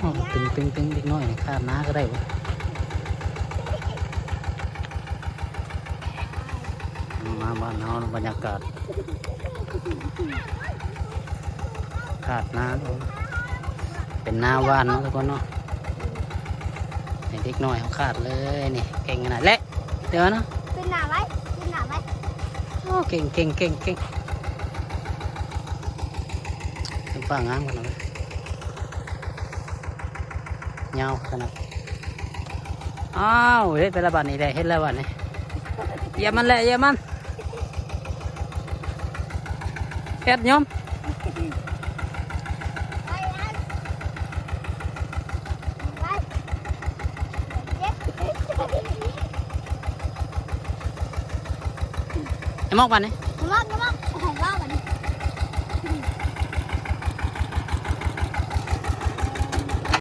ອ້າວ ຕຶງໆໆ ເດັກນ້ອຍນີ້ຄາດນາກໍໄດ້ບໍ່? ມາບ້ານເຮົາບັນຍາກາດ ຄາດນາ ເປັນນາຫວ່ານເນາະທຸກຄົນເນາະ. ໃຫ້ເດັກນ້ອຍເຮົາຄາດເລີຍນີ້ ເກັ່ງຂະໜາດແຫຼະ ເດີນະ ເປັນໜ້າໄວ້ ເປັນໜ້າໄວ້. ໂອ້ ເກັ່ງໆໆໆ ເປັນຟ້າງາມຂະໜາດ ຍາວຂະໜາດ. ອ້າວ ເຮັດໄປລະບາດນີ້ແຫຼະ ເຮັດແລ້ວບາດນີ້ ຢຽບມັນແຫຼະ ຢຽບມັນ ແອດຍົມ ໄອ້ໝອກບາດນີ້ ໄອ້ໝອກ ໄອ້ໝອກ ໃຫ້ເວົ້າບາດນີ້.